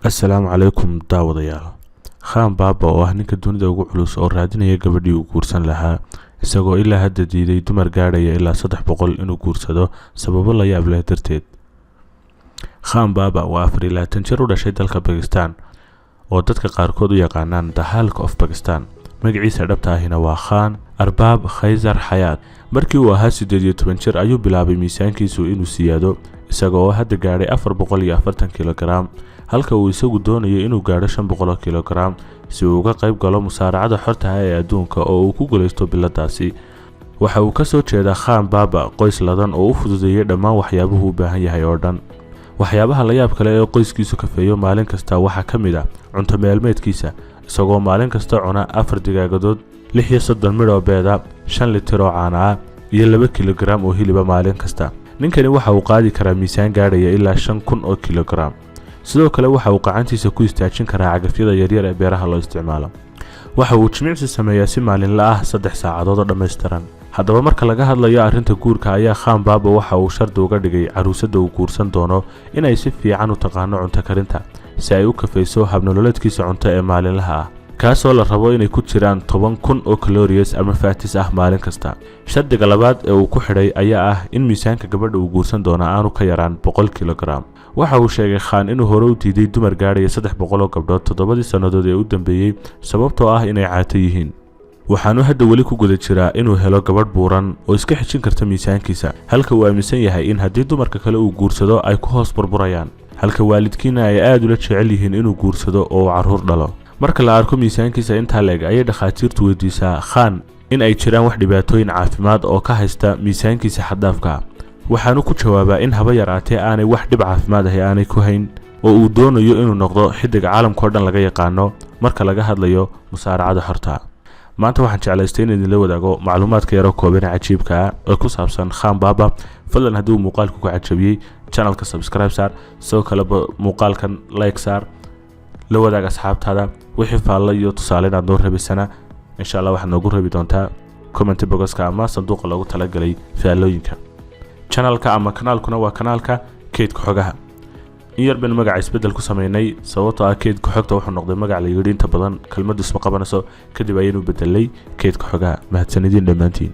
Asalaamu calaykum daawadayaal. Khaan Baaba oo ah ninka dunida ugu culus oo raadinaya gabadhii uu guursan lahaa, isagoo ilaa hadda diiday dumar gaadhaya ilaa 300 inuu guursado sababo la yaab leh darteed. Khaan Baaba waa 24 jir u dhashay dalka Bakistan oo dadka qaarkood u yaqaanaan The Hulk of Pakistan. Magaciisa dhabta ahina waa Khaan Arbaab Khaysar Xayaat. Markii uu ahaa 18 jir ayuu bilaabay miisaankiisu inuu siyaado, isaga oo hadda gaadhay 440 kilogaram, halka uu isagu doonayo inuu gaadho 500 kilogaram si uu uga qayb galo musaaracada xorta ah ee adduunka oo uu ku guulaysto biladaasi. Waxa uu ka soo jeedaa Khaan Baaba qoys ladan oo u fududeeyay dhammaan waxyaabuhu u baahan yahay oo dhan. Waxyaabaha la yaab kale ee qoyskiisu kafeeyo maalin kasta waxaa ka mid ah cunto meelmeedkiisa, isagoo maalin kasta cuna afar digaagadood, 36 midh oo beeda, 5 litir oo caana ah iyo 2 kilogaram oo hiliba maalin kasta. Ninkani waxa uu qaadi karaa miisaan gaadhaya ilaa 5000 oo kilogaram. Sidoo kale waxa uu gacantiisa ku istaajin karaa cagafyada yaryar ee beeraha loo isticmaalo. Waxa uu jimicsi sameeyaa si maalinla ah 3 saacadood oo dhammaystiran. Haddaba, marka laga hadlayo arrinta guurka ayaa Khaan Baaba waxa uu shardi uga dhigay caruusadda uu guursan doono inay si fiican u taqaano cunto karinta, si ay u kafayso habnololeedkiisa cunto ee maalinlaha ah, kaasoo la rabo inay ku jiraan 10,000 oo calories ama fats ah maalin kasta. Shardiga labaad ee uu ku xidhay ayaa ah in miisaanka gabadha uu guursan doono aanu ka yaraan 100 kilogaram. Waxa uu sheegay Khaan inuu hore u diiday dumar gaadhaya 300 oo gabdhood 7dii sannadood ee u dambeeyey, sababtoo ah inay caato yihiin. Waxaanu hadda weli ku guda jiraa inuu helo gabadh buuran oo iska xijin karta miisaankiisa, halka uu aaminsan yahay in haddii dumarka kale uu guursado ay ku hoos burburayaan, halka waalidkiina ay aad ula jecel yihiin inuu guursado oo uu carruur dhalo. Marka la arko miisaankiisa intaa leeg ayay dhakhaatiirtu weydiisaa Khaan in ay jiraan wax dhibaatooyin caafimaad oo ka haysta miisaankiisa xaddaafka. Waxaanu ku jawaabaa in haba yaraatee aanay wax dhib caafimaad ahi aanay ku hayn, oo uu doonayo inuu noqdo xidig caalamka oo dhan laga yaqaano marka laga hadlayo musaaracada xorta. Maanta waxaan jeclaystay in idinla wadaago macluumaadka yaroo kooban ee cajiibka ah ee ku saabsan Khaan Baaba. Fadlan, haddii uu muuqaalku ku cajabiyey, channelka subscribe saar, sidoo kaleba muuqaalkan like saar, la wadaag asxaabtaada. Wixii faalla iyo tusaale inaad noo rabaysana, insha Allah waxaad noogu rabi doontaa comment boxka ama sanduuqa loogu talagalay faallooyinka. Channelka ama kanaalkuna waa kanaalka Keydka Xogaha. In yar baynu magaca isbeddel ku sameynay, sababtoo ah Keydka Xogta wuxuu noqday magac la yidhi inta badan kelmaddu isma qabanayso. Kadib ayaynu bedelay Keydka Xogaha. Mahadsanidin dhammaantiin.